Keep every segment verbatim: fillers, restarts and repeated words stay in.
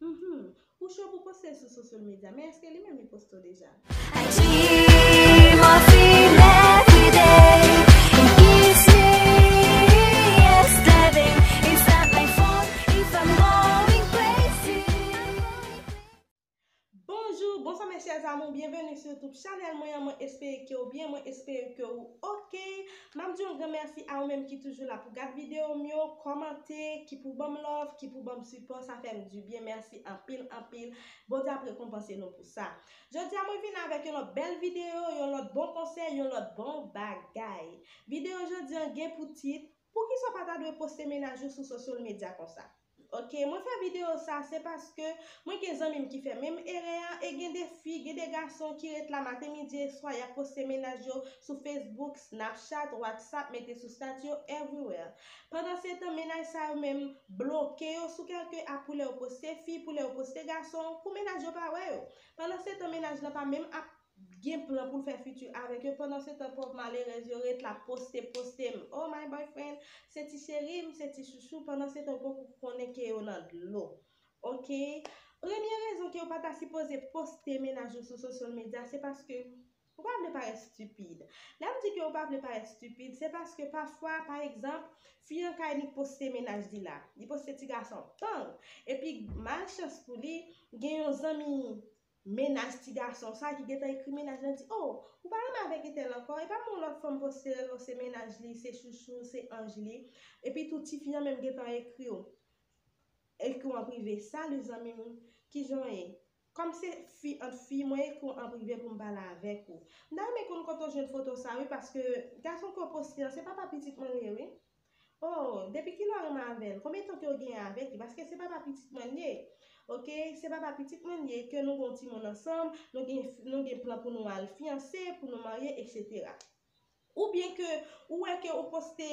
Hmm, ou cho pou poste l sou social media, men èske li menm li poste w deja? I dream of him every day. He gives me yes loving. It's not my fault if I'm going crazy. Bonjou, bonswa mes chers amours, byenveni sou YouTube chanèl mwen an. Mwen espere ke w byen, mwen espere ke w oke. M ap di yon gran mèsi a ou menm ki toujou la pou gad videyo m yo, kòmante, ki pou ban m love, ki pou ban m sipò, sa fè m di byen, mèsi anpil, anpil. Bondye ap rekonpanse nou pou sa. Jodi a mwen vin avèk yon lòt bèl videyo, yon lòt bon konsèy, yon lòt bon bagay. Videyo jodi an gen pou tit, poukisa w pa ta dwe poste mennaj ou sou social media konsa? Ok, mwen fè videyo sa, se paske mwen gen zanmi m ki fè menm erè a, e gen de fi, gen de gason ki ret la maten, midi e swa, y ap poste mennaj yo sou Facebook, Snapchat, WhatsApp, mete sou stati yo, everywhere. Pandan se tan, mennaj sa yo menm bloke yo sou kèlke app pou lè yo poste fi, pou lè yo poste gason, pou mennaj yo pa wè yo. Pandan se tan, mennaj lan pa menm ap gen plan pou l fè fiti avèk yo. Pandan se tan, pòv malerèz yo ret la poste, poste. Oh, my boyfriend, se ti cheri m, se ti chouchou. Pandan se tan, ou poko konnen ke yo nan dlo. Ok? Premye rezon ke ou pa ta sipoze poste mennaj ou sou social media, se paske ou pa vle parèt stipid. Lè m di ke ou pa vle parèt stipid, se paske pafwa, pa egzanp, fi an ka annik poste mennaj li la. Li poste ti gason, pang! Epi, malchans pou li, gen yon zanmi mennaj ti gason sa ki gentan ekri mennaj lan di, "Oh, ou pa renmen avèk entèl ankò? E pa yon lòt fanm poste l, se mennaj li, se chouchou, se anj li." Epi tou ti fi an menm gentan ekri w. Ekri w an prive, "Salut zanmi m, kijan w ye? Kòm se fi ant fi, mwen ekri w an prive pou m pale avèk ou." M ta renmen konn kote w jwenn foto sa wi, paske gason ke w poste an, se papa pitit mwen li ye wi. Oh, depi kilè w renmen avè l? Konbyen tan ke w genyen avèk li? Paske se papa pitit mwen li ye. Ok, se papa pitit mwen li ye, ke nou gen yon timoun ansanm, nou gen, nou gen plan pou nou al fiyanse, pou nou marye, etsetera. Oubyen ke ou wè ke ou poste,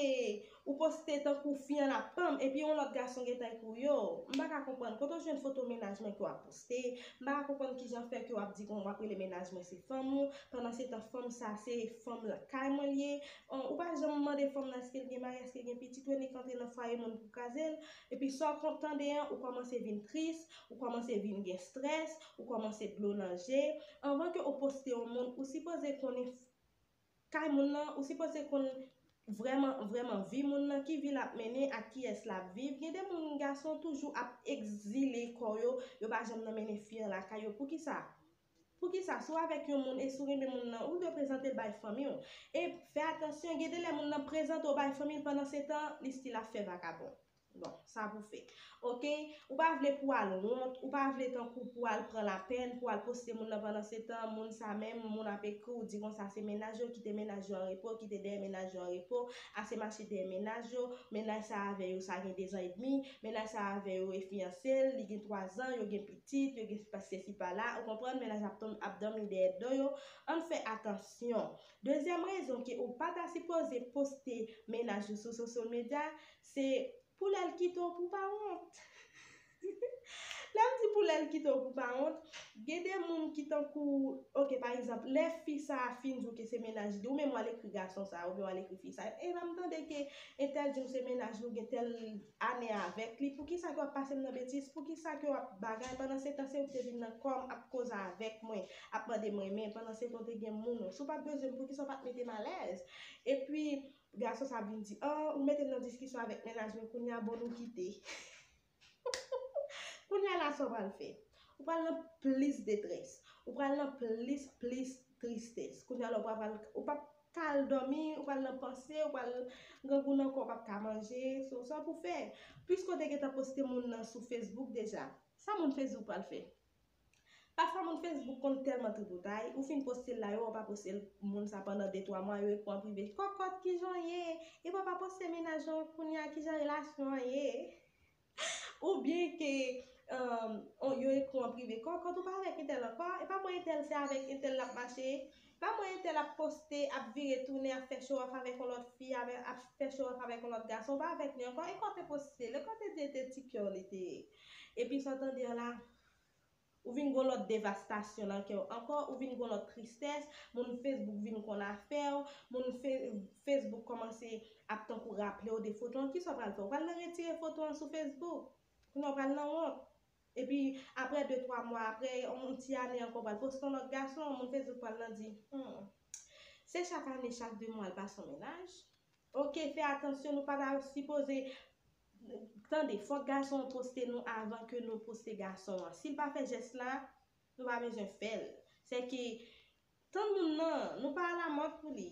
ou poste tankou fi an ap pam, epi yon lòt gason gentan ekri w, yo, m pa ka konprann kote w jwenn foto mennaj mwen ke w ap poste, m pa ka konprann kijan fè ke w ap di kon w ap rele mennaj mwen se fanm ou, pandan se tan fanm sa se fanm lakay mwen li ye. Ou pa janm mande fanm nan èske l gen mari, èske l gen pitit, ou annik antre nan fwaye moun pou kraze l. Epi sa w konn tande an, ou kòmanse vin tris, ou kòmanse vin gen strès, ou kòmanse dlo nan je. Anvan ke ou poste yon moun, ou sipoze konnen kay moun nan, ou sipoze konn vrèman, vrèman vi moun nan, ki vi l ap mennen, ak kiyès l ap viv. Gen de moun, gason toujou ap egzile kò yo, yo pa janm nan mennen fi an lakay yo. Poukisa? Poukisa? Si w avèk yon moun e si w renmen moun nan, ou dwe prezante l bay fanmi w. E fè atansyon, gen de lè moun nan prezante w bay fanmi l, pandan se tan, li still ap fè vakabon. Bon, sa pou fè. Ok? Ou pa vle pou w al wont, ou pa vle tankou pou w al pran lapèn, pou w al poste moun nan pandan se tan, moun sa menm, moun ap ekri w, di konsa se mennaj yo, kite mennaj yo an repo, kite dèyè mennaj yo an repo, ase mache dèyè mennaj yo, mennaj sa avè yo, sa gen de zan edmi, mennaj sa avè yo e fiyanse l, li gen twa zan, yo gen pitit, yo gen pa sesi pa la, ou konprann, mennaj ap, ap dòmi dèyè do yo, ann fè atansyon. Dezyèm rezon ke ou pa ta sipoze poste mennaj ou sou social media, se pou lè l kite w pou w pa wont. Lè m di pou lè l kite w pou w pa wont, gen de moun ki tankou, ok, pa egzanp, lè fi sa a fin di w ke se mennaj li, ou menm w al ekri gason sa a, oubyen w al ekri fi sa a, e pa m tande ke entèl di m se mennaj li, ou gen tèl ane avèk li, poukisa ke w ap pase m nan betiz, poukisa ke w ap bagay, pandan se tan se ou ki te vin nan kò m, ap koze avèk mwen, ap mande m renmen, pandan se tan w te gen moun ou, si w pa t bezwen m, poukisa w pa t mete m alèz? Epi, gason sa ap vin di, "Ah, ou mete m nan diskisyon avèk mennaj mwen, kounye a bon nou kite." Kounye a la sa w pral fè? Ou pral nan plis detrès. Ou pral nan plis, plis tristès. Kounye a la ou pral, ou p ap ka al dòmi, ou pral nan panse, ou pral grangou nan kò w p ap ka manje. So, sa w pou fè? Piske w te gentan poste moun nan sou Facebook deja. Sa moun Facebook pral fè? Pafwa moun Facebook konn tèlman tripotay, ou fin poste l la, yo wè w pa poste l, moun sa pandan de twa mwa, yo ekri w an prive, "Kòkòt, kijan w ye? Epi w pa poste mennaj ou kounye a, kijan relasyon an ye?" Oubyen ke um, on, yo ekri w an prive, "Kòkòt, ou pa avèk entèl ankò? E pa mwen entèl se avèk entèl l ap mache? Pa mwen entèl ap poste, ap vire tounen, ap fè show off avèk yon lòt fi, avè, ap fè show off avèk yon lòt gason, ou pa avèk li ankò? E kò te poste l, e kò te di e te ti kè w li te ye?" Epi sa w tande an la, ou vin gon lòt devastasyon nan kè w ankò, ou vin gon lòt tristès, moun Facebook vin konn afè w, moun fe, Facebook kòmanse ap tankou raple w de foto an, kisa w pral fè? Ou pral nan retire foto an sou Facebook? Kounye a w pral nan wont. Epi, apre de twa mwa, apre yon ti ane ankò, pral poste yon lòt gason, moun Facebook pral nan di, hmm, se chak ane, chak de mwa, l pase yon mennaj. Oke, fè atansyon, nou pa ta sipoze, tande, fòk gason an poste nou avan ke nou poste gason an. Si l pa fè jès la, nou pa bezwen fè l. Se ke, tann moun nan, nou pa alamòd pou li.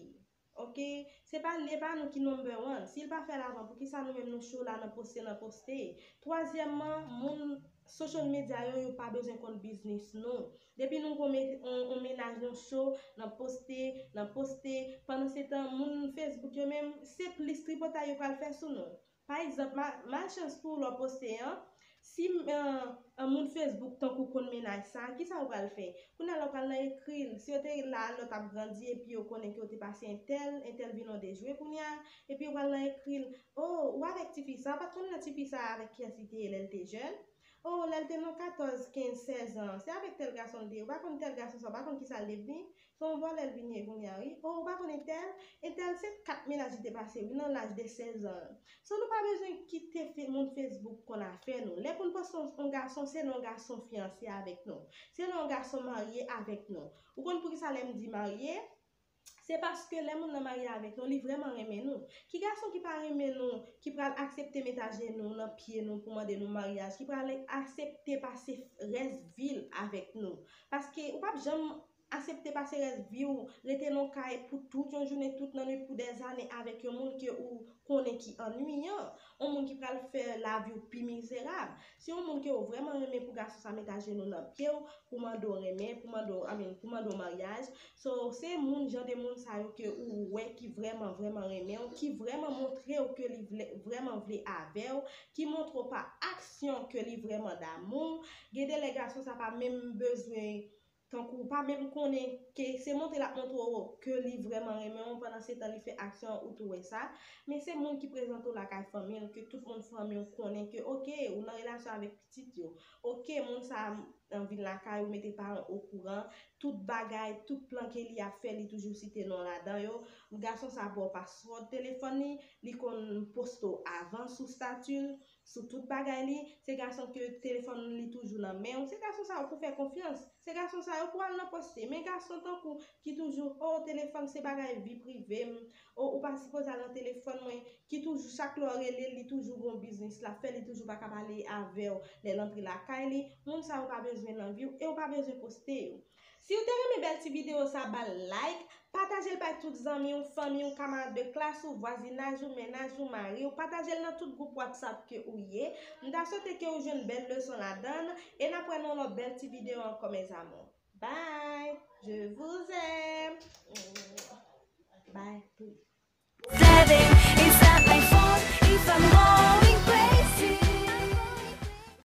Oke? Se pa, e pa nou ki number one. Si l pa fè l avan, poukisa nou menm nou cho la nan poste, nan poste? Twazyèmman, moun social media yo, yo pa bezwen konn biznis nou. Depi nou gon me- on, on mennaj nou cho, nan poste, nan poste. Pandan se tan, moun Facebook yo menm, se plis tripotay yo pral fè sou nou. Pa egzanp, ma- malchans pou ou lè w poste an, si euh, yon moun Facebook tankou konn mennaj sa, kisa ou pral fè? Kounye a lè w pral nan ekri l, si yo te la lè w t ap grandi epi yo konnen ke w te pase entèl, entèl vin yon dejwe kounye a, epi yo pral nan ekri l, oh, ou avèk tifi sa, ou pa t konn nan tifi sa avèk kiyès li te ye lè l te jèn? Oh, lè l te nan katòz, kenz, sèz an, se avèk tèl gason l te ye, ou pa konn tèl gason sa, ou pa konn kisa l devni? Se yon vòlè l vin ye kounye a, wi. Oh, ou pa konn entèl? Entèl se kat mennaj li te pase, wi, nan laj de sèz an. So, nou pa bezwen kite fe- moun Facebook konn afè nou. Lè pou n poste yon, yon gason, se lè yon gason fiyanse avèk nou. Se lè yon gason marye avèk nou. Ou konn poukisa lè m di marye? Se paske lè moun nan marye avèk nou, li vrèman renmen nou. Ki gason ki pa renmen nou, ki pral aksepte met ajenou nan pye nou pou mande nou maryaj, ki pral aksepte pase rès vi l avèk nou? Paske ou p ap janm aksepte pase rès vi w, rete nan kay pou tout yon jounen, tout nan nwit, pou dèzane avèk yon moun ke ou konnen ki annuyan, yon moun ki pral fè lavi w pi mizerab. Se yon moun ke w vrèman renmen pou gason sa met ajenou nan pye w, pou mande w renmen, pou mande w, I mean, pou mande w maryaj. So, se moun, jan de moun sa yo ke ou wè ki vrèman, vrèman renmen w, ki vrèman montre w ke li vle, vrèman vle avè w, ki montre w pa aksyon ke li vrèman damou w. Gen de lè gason sa pa menm bezwen tankou ou pa menm konnen ke se montre l ap montre w ke li vrèman renmen w, pandan se tan li fè aksyon an, ou tou wè sa. Men se moun ki prezante w lakay fanmi l, ke tout moun fanmi w konnen ke, oke, ou nan relasyon avèk pitit yo. Oke, moun sa a vin lakay ou, mete paran okouran, tout bagay, tout plan ke li ap fè, li toujou site non ladan yo. Gason sa a ba w password telefòn li, li konn poste w avan sou stati l, sou tout bagay li. Se gason ke telefòn li toujou nan men w. Se gason sa yo pou fè konfyans. Se gason sa yo pou al nan poste. Men gason tankou ki toujou, oh, telefòn se bagay vi prive m. Oh, ou pa sipoze al nan telefòn mwen. Ki toujou, chak lè w rele l, li toujou gon biznis l ap fè, li toujou pa ka pale avè w lè l antre lakay li. Moun sa yo pa bezwen nan vi w e w pa bezwen poste yo. Si w te renmen bèl ti videyo sa, ba l like, pataje l bay tout zanmi w, fanmi w, kamarad de klas ou, vwazinaj ou, mennaj ou, mari w, pataje l nan tout gwoup WhatsApp ke ou ye. M ta swete ke ou jwenn bèl leson ladan l, e n ap wè nan yon lòt bèl ti videyo ankò, mes amours. Bye! Je vous aime! Bye!